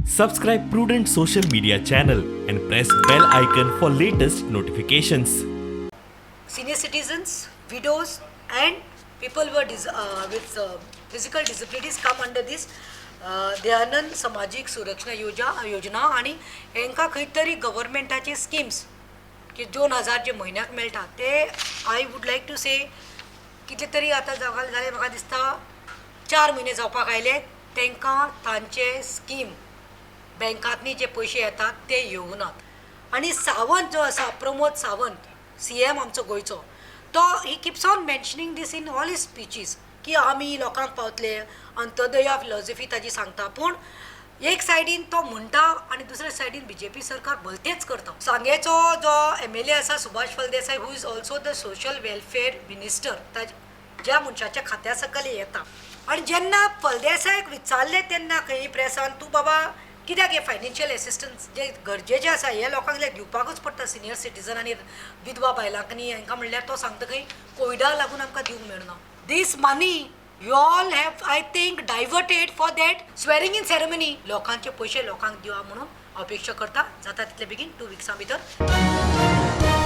Subscribe Prudent Social Media channel and press bell icon for latest notifications. Senior citizens, widows, and people who are with physical disabilities come under this Dayanand Samajik Suraksha Yojana. आनी हेंकां खंय तरी गव्हर्मेंटाचे schemes की 2000 जे म्हयन्याक मेळटा ते, I would like to say, कितले तरी आतां जाले, म्हाका दिसता 4 म्हयने जावपाक आयले, तांकां तांचे स्कीम बँकांतनी जे पयशे येतात ते येवनात. आनी सावंत जो आसा, प्रमोद सावंत, सीएम आमचो गोंयचो, तो he keeps on mentioning this in all his speeches की आमी लोकांक पावतले, अंत्योदया फिलॉसॉफी ताजी सांगता. पूण एक सायडीन तो म्हणटा आनी दुसरे सायडीन बीजेपी सरकार भलतेच करता. सांगेचो जो एमएलए आसा Subhash Phaldesai, who is also the social welfare minister, Taj ज्या मनशाच्या खात्या सकयल येता, आनी जेन्ना फळदेसायक विचारलें तेन्ना खंय प्रेसान, तूं बाबा कित्याक हे फायनान्शियल एसिस्टन्स जे गरजेचे आसा हे लोकांक जाल्यार दिवपाकूच पडटा, सिनियर सिटीजन आनी विधवा बायलांक न्ही हांकां, म्हणल्यार तो सांगता खंय कोविडाक लागून आमकां दिवंक मेळना. This money you all have, I think, diverted for that swearing in ceremony. लोकांचे पयशे लोकांक दिवा म्हणून अपेक्षा करता. जाता तितले बेगीन, 2 विक्सां भितर.